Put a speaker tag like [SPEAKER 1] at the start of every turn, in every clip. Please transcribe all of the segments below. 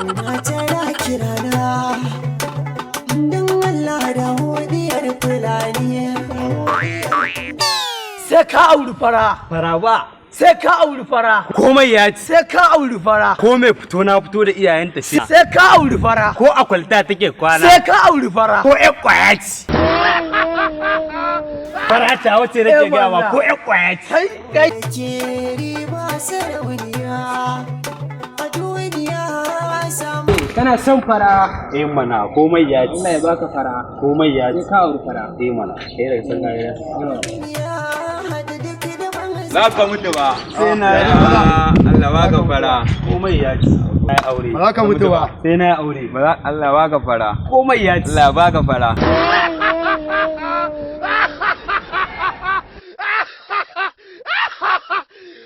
[SPEAKER 1] Na tana kirana, don Allah da diyar Fulani.
[SPEAKER 2] Sai ka auri fara.
[SPEAKER 3] Fara ba.
[SPEAKER 2] Sai ka auri fara.
[SPEAKER 3] Komai ya ci.
[SPEAKER 2] Sai ka auri fara.
[SPEAKER 3] Ko mai fito na fito da iyayenta ce.
[SPEAKER 2] Sai ka auri fara.
[SPEAKER 3] Ko a kwalta take kwana.
[SPEAKER 2] Sai ka auri fara.
[SPEAKER 3] Ko ƴar kwaya ce. Fara ta wace nake gaya ma, ko ƴar kwaya ce.
[SPEAKER 2] Kai kai.
[SPEAKER 1] Ke riba sarauniya a duniya samu.
[SPEAKER 4] Kana son fara?
[SPEAKER 3] Eh mana, komai ya ci.
[SPEAKER 4] Allah ya baka fara.
[SPEAKER 3] Komai ya ci.
[SPEAKER 4] Sai ka auri fara.
[SPEAKER 3] Eh mana, kai daga san gaya.
[SPEAKER 1] Ya haɗa duk da ban.
[SPEAKER 5] Za ka mutu ba.
[SPEAKER 3] Sai na
[SPEAKER 5] Allah baka fara.
[SPEAKER 3] Komai ya ci. Na aure.
[SPEAKER 6] Ba za ka mutu ba.
[SPEAKER 3] Sai na aure.
[SPEAKER 5] Ba za Allah baka fara.
[SPEAKER 3] Komai ya ci.
[SPEAKER 5] Allah baka fara.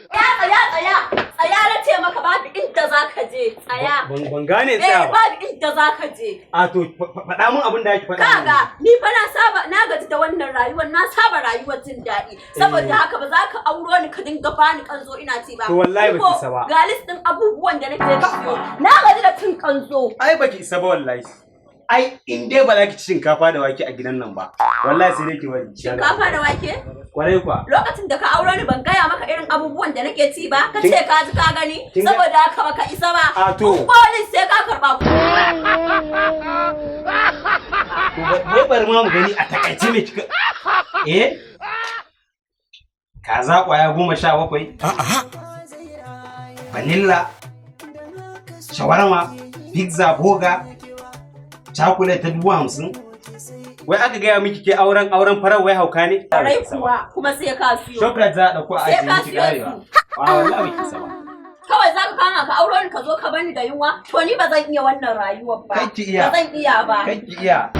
[SPEAKER 7] Tsaya, tsaya, tsaya, na ce maka babu inda za ka je, tsaya.
[SPEAKER 3] Ban gane
[SPEAKER 7] Eh,
[SPEAKER 3] tsaya ba.
[SPEAKER 7] babu inda za ka je.
[SPEAKER 3] A to, faɗa mun abin da ake faɗa mun.
[SPEAKER 7] Kaga, ni fa na saba, na gaji da wannan rayuwar, na saba rayuwar jin daɗi. Saboda haka ba za ka auro ni ka dinga bani kanzo ina ci ba.
[SPEAKER 3] To wallahi
[SPEAKER 7] Ni
[SPEAKER 3] baki
[SPEAKER 7] ko
[SPEAKER 3] isa ba.
[SPEAKER 7] Ga list ɗin abubuwan da nake siyo. Na gaji da cin kanzo.
[SPEAKER 3] Ai baki isa ba wallahi. Ai in dai ba za ki ci shinkafa da wake a gidan nan ba, wallahi sai dai ki bari.
[SPEAKER 7] Shinkafa da wake?
[SPEAKER 3] Kwarai kuwa.
[SPEAKER 7] Lokacin da ka auro ni ban gaya maka irin abubuwan da nake ci ba, ka ce ka ji ka gani, saboda haka baka isa ba.
[SPEAKER 3] A to.
[SPEAKER 7] Kolin sai ka karɓa.
[SPEAKER 3] To wai bari ma mu gani a takaice me kika. Eh? Kaza kwaya 17. Vanilla. Shawarma. Pizza, burger. Chocolate ta 50,000. Wai aka gaya miki ke auren farar wai hauka ne?
[SPEAKER 7] Kwarai kuwa, kuma sai ka siyo.
[SPEAKER 3] Chocolate za a ɗauko a
[SPEAKER 7] Sai
[SPEAKER 3] ajiye
[SPEAKER 7] ka
[SPEAKER 3] miki
[SPEAKER 7] siyo
[SPEAKER 3] karewa.
[SPEAKER 7] su.
[SPEAKER 3] A wallahi baki isa ba.
[SPEAKER 7] Kawai za ka kama ka auro ni ka zo ka bani da yunwa, to ni ba zan iya wannan rayuwar ba.
[SPEAKER 3] Kai ki iya.
[SPEAKER 7] Ba zan iya ba.
[SPEAKER 3] Kai ki iya.
[SPEAKER 7] Ba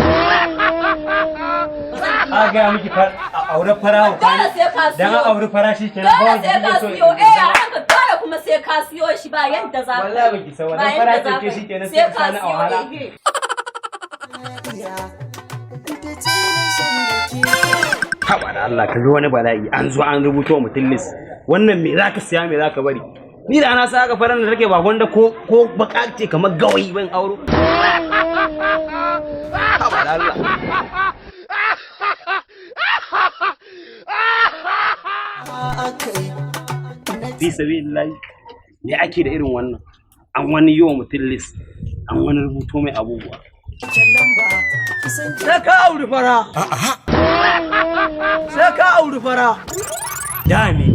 [SPEAKER 7] zan iya.
[SPEAKER 3] A gaya miki a aure fara hauka
[SPEAKER 7] Dole
[SPEAKER 3] ne.
[SPEAKER 7] sai ka siyo.
[SPEAKER 3] Dan an aure fara shi kenan ba
[SPEAKER 7] Dole
[SPEAKER 3] wanda
[SPEAKER 7] sai ka
[SPEAKER 3] kike so.
[SPEAKER 7] siyo. Eh, yaran ka dole kuma sai ka siyo shi, ba yadda za ka.
[SPEAKER 3] Wallahi baki san
[SPEAKER 7] Ba
[SPEAKER 3] wannan fara
[SPEAKER 7] yadda za
[SPEAKER 3] ce
[SPEAKER 7] ka.
[SPEAKER 3] ke shi kenan
[SPEAKER 7] Sai
[SPEAKER 3] sai ka
[SPEAKER 7] ka
[SPEAKER 3] sani a
[SPEAKER 7] siyo,
[SPEAKER 3] wahala.
[SPEAKER 7] eh.
[SPEAKER 1] Ta ce na shan da ke.
[SPEAKER 3] Haba da Allah, ka ji wani bala'i, an zo an rubuto wa mutum list. Wannan me zaka siya, me zaka bari? Ni da na sa aka faran da take ba gwanda ko baka ce kamar gawayi ban auro. Haba da Allah.
[SPEAKER 1] Akai.
[SPEAKER 3] Fi sabilillahi, me ake da irin wannan? An wani yi wa mutum list, an wani rubuto mai abubuwa.
[SPEAKER 1] Kyan lamba kisan.
[SPEAKER 2] Sai ka auri fara. Sai ka auri fara.
[SPEAKER 3] Da me?